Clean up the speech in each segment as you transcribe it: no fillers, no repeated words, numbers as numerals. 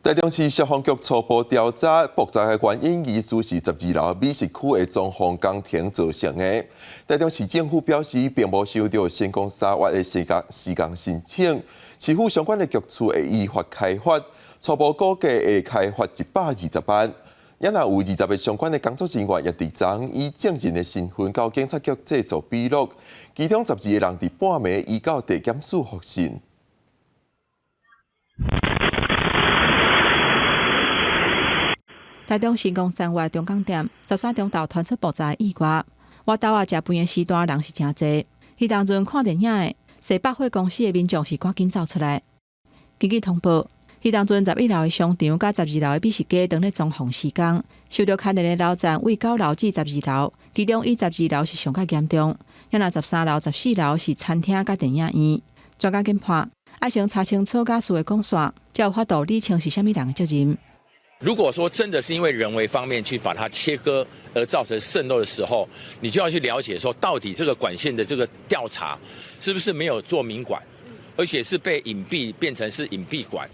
台中市消防局初步調查爆炸的原因，疑似是十二樓美食區的裝潢工程造成的。台中市政府表示，並無收到新光三越的施工申請，市府相關的局處會依法開罰，初步估計會開罰120萬。也若有20個相關的工作人員，也佇昨以證人的身份到警察局製作筆錄，其中12個人佇半暝移到地檢署複訊。台中新光三越中港店13中晝傳出爆炸意外，外頭仔食飯的時段人是誠濟。彼當陣看電影的踅百貨公司的民眾是趕緊走出來。根據通報，彼當陣11樓的商場佮12樓的美食街當咧裝潢施工，受著牽連的樓層為9樓至十二樓，其中以十二樓是上較嚴重，也若13樓、14樓是餐廳佮電影院。專家研判，愛先查清楚瓦斯的管線，才有法度理清是啥物人的責任。如果說真的是因為人為方面去把它切割而造成滲漏的時候，你就要去了解說到底這個管線的這個調查是不是沒有做明管，而且是被隱蔽變成是隱蔽管。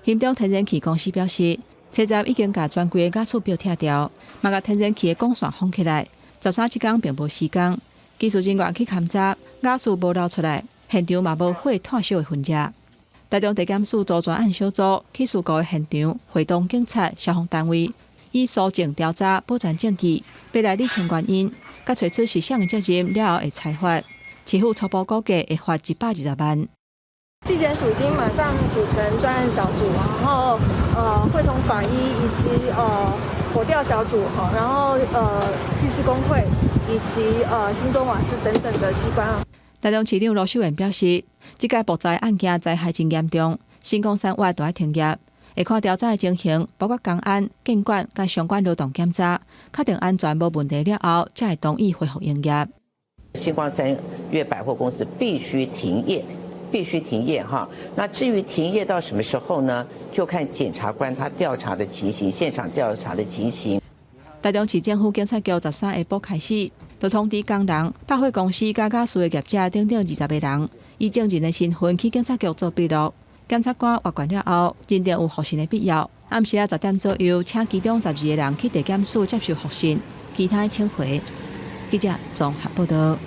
屏東天然氣公司表示，車站已經共全規个瓦斯表拆掉，嘛共天然氣的管線封起來。13這工並無施工，技術人員去勘查，瓦斯無漏出來，現場嘛無火炭燒的痕跡。台中地檢署組專案小組去事故的現場，會同警察、消防單位以搜證調查、保全證據，欲來理清原因，佮揣出是誰的責任了後會裁罰。市府初步估計會罰120萬。地檢署已經馬上組成專案小組，然後會同法醫以及火調小組，然後技師工會以及新中瓦斯等等的機關。台中市長盧秀燕表示，這屆爆炸案件災害真嚴重，新光三越都愛停業，會看調查的情形，包括工安、建管佮相關勞動檢查，確定安全無問題了後，才會同意恢復營業。新光三越百貨公司必須停業，必須停業哈。那至於停業到什麼時候呢？就看檢察官他調查的情形，現場調查的情形。台中市政府警察局13下晡開始，就通知工人、百貨公司佮瓦斯的業者等等20個人，以證人的身份去警察局做筆錄。檢察官閱卷了後，認定有複訊的必要。暗時仔10點左右，請其中12個人去地檢署接受複訊，其他請回。記者綜合報道。